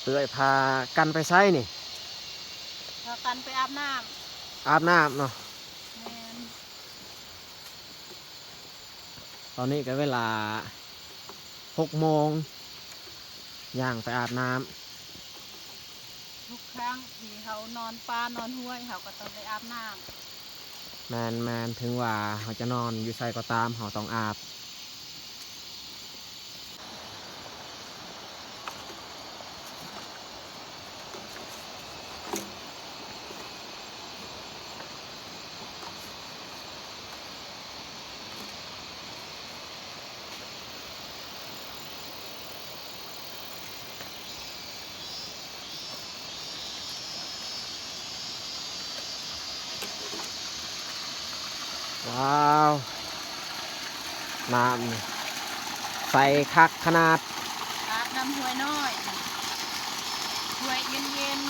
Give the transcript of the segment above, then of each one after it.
ເອື້ອຍພາກັນໄປໃສນີ້? ພາກັນໄປອາບນ້ຳ. ອາບນ້ຳເນາະ. ແມ່ນ. ຕອນນີ້ກໍເວລາຫົກໂມງ ຍ່າງໄປອາບນ້ຳ. ທຸກຄັ້ງທີ່ເຮົານອນປ່ານອນຫ້ວຍ ເຮົາກໍຕ້ອງໄດ້ອາບນ້ຳ. ແມ່ນໆ ເຖິງວ່າເຮົາຈະນອນຢູ່ໃສກໍຕາມ ເຮົາຕ້ອງອາບ. ວ້າວ ນ້ຳນີ້ໃສຄັກຂະໜາດ. ອາບນ້ຳຫ້ວຍນ້ອຍ ຫ້ວຍເຢັນໆ.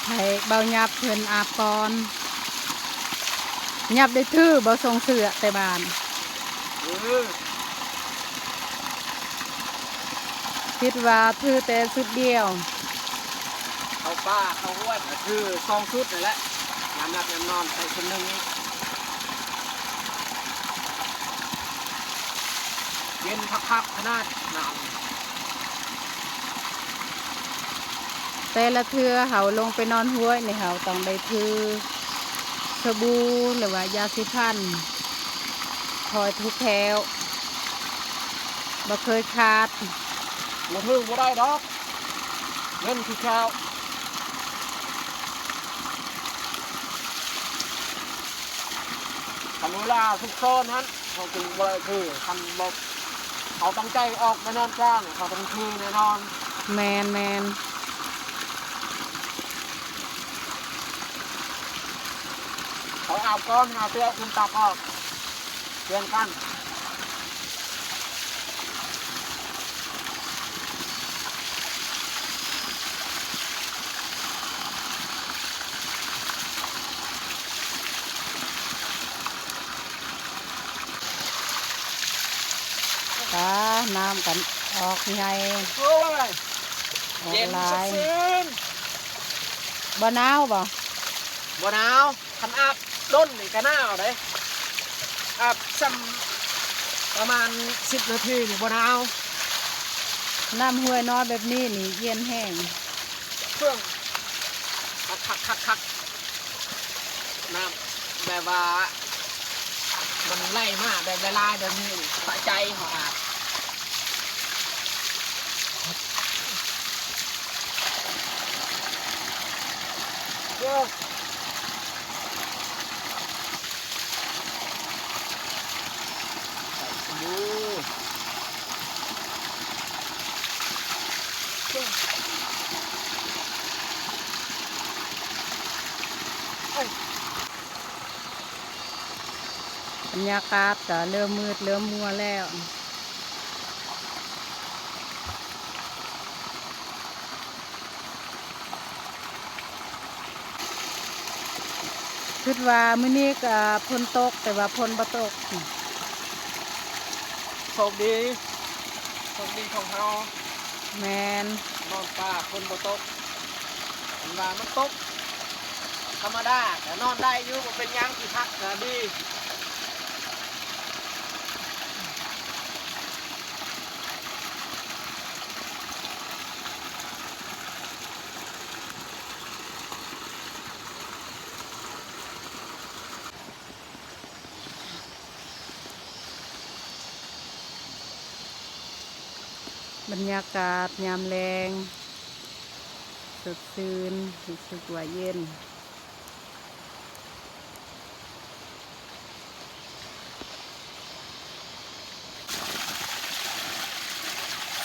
ໃຫ້ເບົາຫຍັບເພິ່ນອາບກ່ອນ. ຫຍັບໄດ້ຖືບໍ່ ສົ່ງເສື້ອແຕ່ບ້ານ? ເອີ ຄິດວ່າຖືແຕ່ຊຸດດຽວ. ເຂົ້າປ່າເຂົ້າຫ້ວຍກໍຖືສອງຊຸດນັ້ນແຫຼະ ຍາມຫຼັບຍາມນອນໃສ່ຊຸດໜຶ່ງ. ເຢັນຄັກໆຂະໜາດນ້ຳ. ແຕ່ລະເທື່ອເຮົາລົງໄປນອນຫ້ວຍນີ້ ເຮົາຕ້ອງໄດ້ຖືສະບູ ຫຼືວ່າຢາສີຟັນ ຄອຍຖືແຂ້ວ ບໍ່ເຄີຍຂາດ. ບໍ່ຖືບໍ່ໄດ້ດອກ ເງິນຄືແຂ້ວ. ຄັນເວລາສຸກເສີນຫັ້ນ ເຮົາຈຶ່ງບໍ່ໄດ້ຖື ຄັນບໍ່ ເຮົາຕັ້ງໃຈອອກໄປນອນກາງ ເຮົາຕ້ອງຖືແນ່ນອນ. ແມ່ນໆ. ເຮົາອາບກ່ອນ ຫາເສື້ອຂຶ້ນຕັກອອກ ປ່ຽນກັນ. ປາ ນ້ຳກັນອອກໃຫຍ່ ໂອ້ຍ ອອກຫຼາຍ. ເຢັນສົດຊື່ນ. ບໍ່ໜາວບໍ່? ບໍ່ໜາວ. ຄັນອາບດົນນີ້ກໍໜາວເດ້. ອາບຊ່ຳປະມານສິບນາທີນີ້ບໍ່ໜາວ. ນ້ຳຫ້ວຍນ້ອຍແບບນີ້ນີ້ເຢັນແຮງ. ເບິ່ງ ຄັກໆໆໆ. ນ້ຳແບບວ່າມັນໄຫຼມາແບບຫຼາຍໆແບບນີ້ ສະໃຈເຮົາອາບ. ໂອ້ ໃສ່ສະບູ. ບັນຍາກາດກໍເລີ່ມມືດເລີ່ມມົວແລ້ວ. ຄິດວ່າມື້ນີ້ກໍຝົນຕົກ ແຕ່ວ່າຝົນບໍ່ຕົກ. ໂຊກດີ ໂຊກດີຂອງເຮົາ. ແມ່ນ. ນອນປ່າຝົນບໍ່ຕົກ. ຄັນວ່າມັນຕົກທຳມະດາກໍນອນໄດ້ຢູ່ ບໍ່ເປັນຫຍັງ ທີ່ພັກກໍດີ. ບັນຍາກາດຍາມແລງ ສົດຊື່ນ ຮູ້ສຶກວ່າເຢັນ.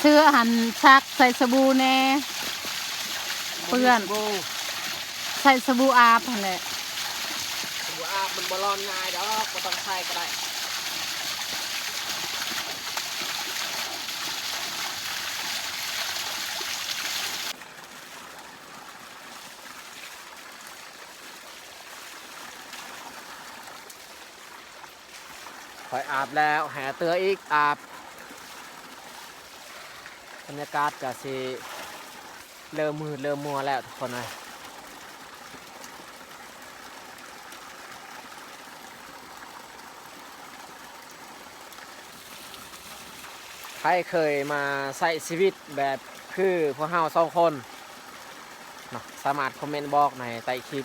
ເສື້ອຫັ້ນຊັກໃສ່ສະບູແດ່ ເປື້ອນ. ໃສ່ສະບູອາບຫັ້ນແຫຼະ. ສະບູອາບມັນບໍ່ຮ້ອນງ່າຍດອກ ບໍ່ຕ້ອງໃສ່ກໍໄດ້. ເ ຂ້ອຍອາບແລ້ວ ໃຫ້ອາເຕືອອີກອາບ. ບັນຍາກາດກະຊິເລີ່ມມືດເລີ່ມມົວແລ້ວທຸກຄົນເອີຍ. ໃຜເຄີຍມາໃຊ້ຊີວິດແບບຄືພວກເຮົາສອງຄົນເນາະ ສາມາດຄອມເມັນບອກໃນໃຕ້ຄລິບ.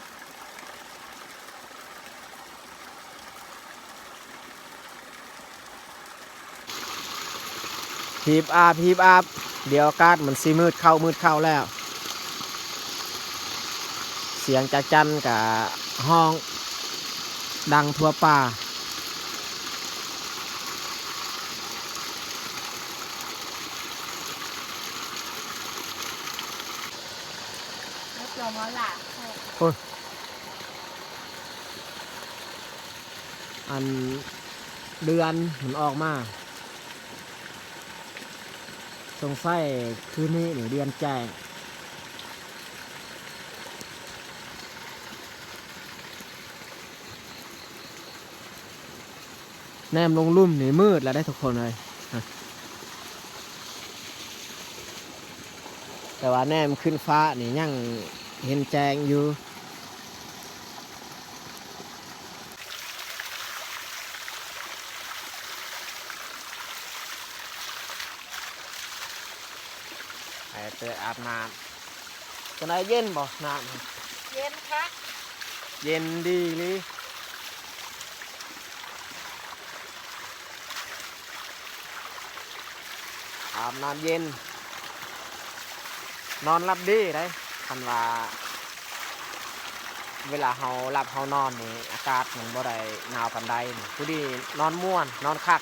ຮີບອາບ ຮີບອາບ ດຽວອາກາດມັນຊິມືດເຂົ້າ ມືດເຂົ້າແລ້ວ. ສຽງຈັກຈັ່ນກະຮ້ອງດັງທົ່ວປ່າ. ໂອ້ຍ ອັນເດືອນມັນອອກມາ ສົງໄສຄືນນີ້ນີ້ເດືອນແຈ້ງ. ແນມລົງລຸ່ມນີ້ມືດແລ້ວເດ້ທຸກຄົນເອີຍ ແຕ່ວ່າແນມຂຶ້ນຟ້ານີ້ຍັງເຫັນແຈ້ງຢູ່. ໃຫ້ເຕີອາບນ້ຳ ຈັ່ງໃດ ເຢັນບໍ່ນ້ຳ? ເຢັນຄັກ ເຢັນດີອີ່ຫຼີ. ອາບນ້ຳເຢັນ ນອນຫຼັບດີເດ້. ຄັນວ່າເວລາເຮົາຫຼັບເຮົານອນນີ້ ອາກາດມັນບໍ່ໄດ້ໜາວປານໃດນີ້ ພໍດີນອນມ່ວນ ນອນຄັກ.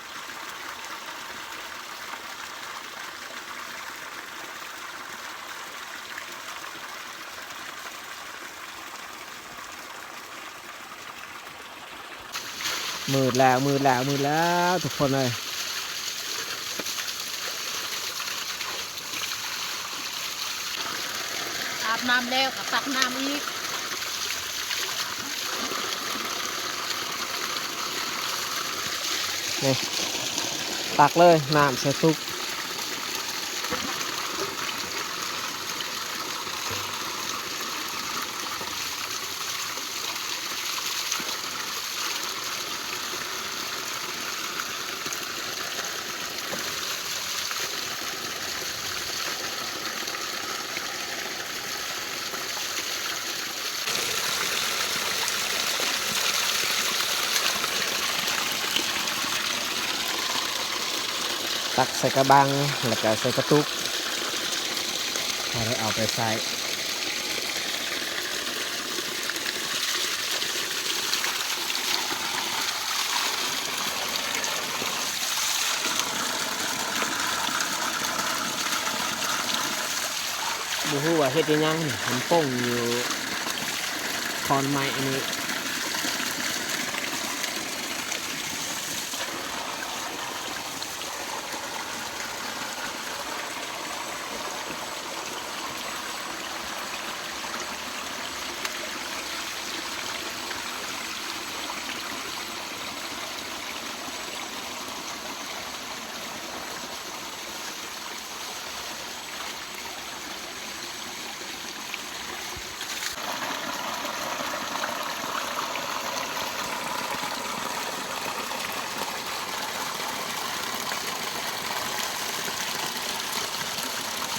ມືດແລ້ວ ມືດແລ້ວ ມືດແລ້ວທຸກຄົນເອີຍ. ອາບນ້ຳແລ້ວກໍຕັກນ້ຳອີກ. ນີ້ ຕັກເລີຍ ນ້ຳໃສ່ຕຸກ. ຕັກໃສ່ກະບັງ ແລ້ວກະໃສ່ກະຕຸກ ແລ້ວເອົາໄປໃສ່. ບໍ່ຮູ້ວ່າເຮັດອີ່ຫຍັງນີ້ ມັນປົ່ງຢູ່ຂອນໄມ້ອັນນີ້.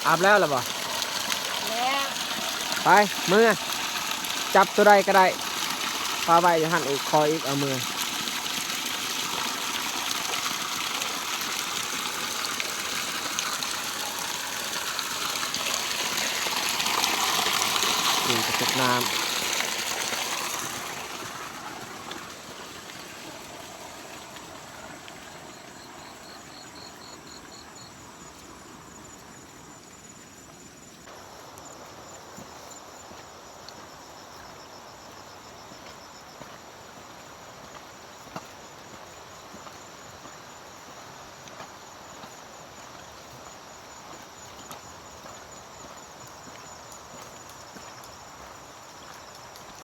ອາບແລ້ວລະບໍ່? ແລ້ວ. ໄປ ເມືອ ຈັບໂຕໃດກໍໄດ້ ປະໄວ້ຢູ່ຫັ້ນອີກ ຂໍອີກ ເອົາເມືອ. ນີ້ກະຕົກນ້ຳ.